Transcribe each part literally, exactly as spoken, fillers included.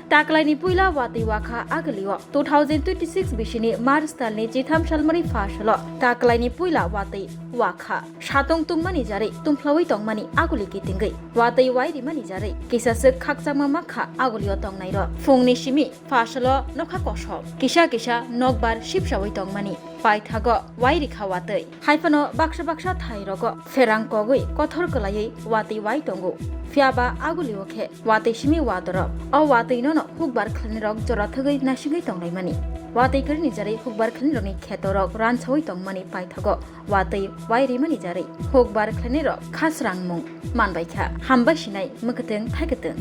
Taklaini puila watwi wakha agulio two thousand twenty-six bisini March talni chitham salmani pha salo taklaini puila watwi wakha. Satung tungmani jarwi tumphlowi tongmani aguli kitingwi watwi wai rimani jarwi kisa swk khakchangma makha agulio tongnairok. Phungni simi pha salo nokha kosok kisa kisa nokbar sipsawi tongmani paithago wai rikha watwi. Haiphano baksa baksa thairogo pherang kogwi kothor kwlaiwi watwi wai tongo. Phiyaba agulio khe watwi simi wadorok. O watwinono hukbar khlainirok jora thwgwi naisingwi tonglaimani. Watwi kwrwini jarwi hukbar khlainirokni khetorok ransawi tongmani paithago watwi wai rimani jarwi hukbar khlainirok khasrangmung manbaikha. Hambai sinai mwkhwtwng thaikatwng.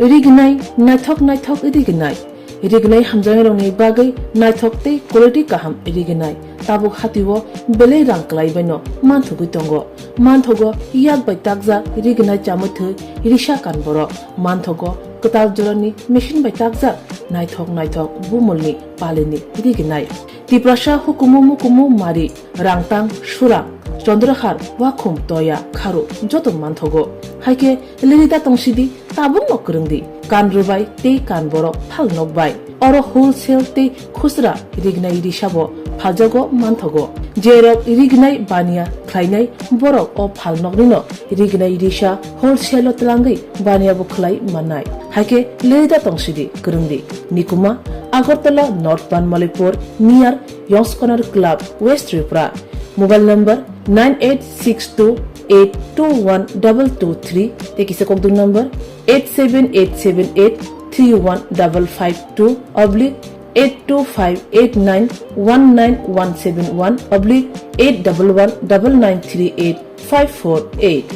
Rignai, naithok naithok rignai. Rignai hamjaknairokni bagwi naithok tei quality kaham rignai. Tabuk hatio belai rang kwlaibaino manthogwi tongo. Manthogo yak bai takjak rignai chamwi thwi risa kan borok. Manthogo kwtal jorani machine bai takjak naithok naithok bumulni palini rignai. Tiprasa hukumu mukumu mari, rangtang, surang, chondrahar, wakhum, toya, kharu joto manthogo. Haikhe lirida tongsidi, tabukno kwrwngdi, kan rwbai tei kan borok phal nokbai. Oro wholesale tei khusra rignai risabo phaljago manthogo. Jerok rignai baniya khlainai borok o phal noknino rignai risa wholesale-o twlangwi baniya bo khlai mannai. Haikhe leda tongsidi kwrwngdi. Nikuma, Agartala North Banmalipur, near Yongskonar Club, West Tripura. Mobile number nine eight six two eight two one double two three, tei kisa kokdung number eight seven eight seven eight three one double five two oblique eight two five eight nine one nine one seven one oblique eight double one double nine three eight five four eight.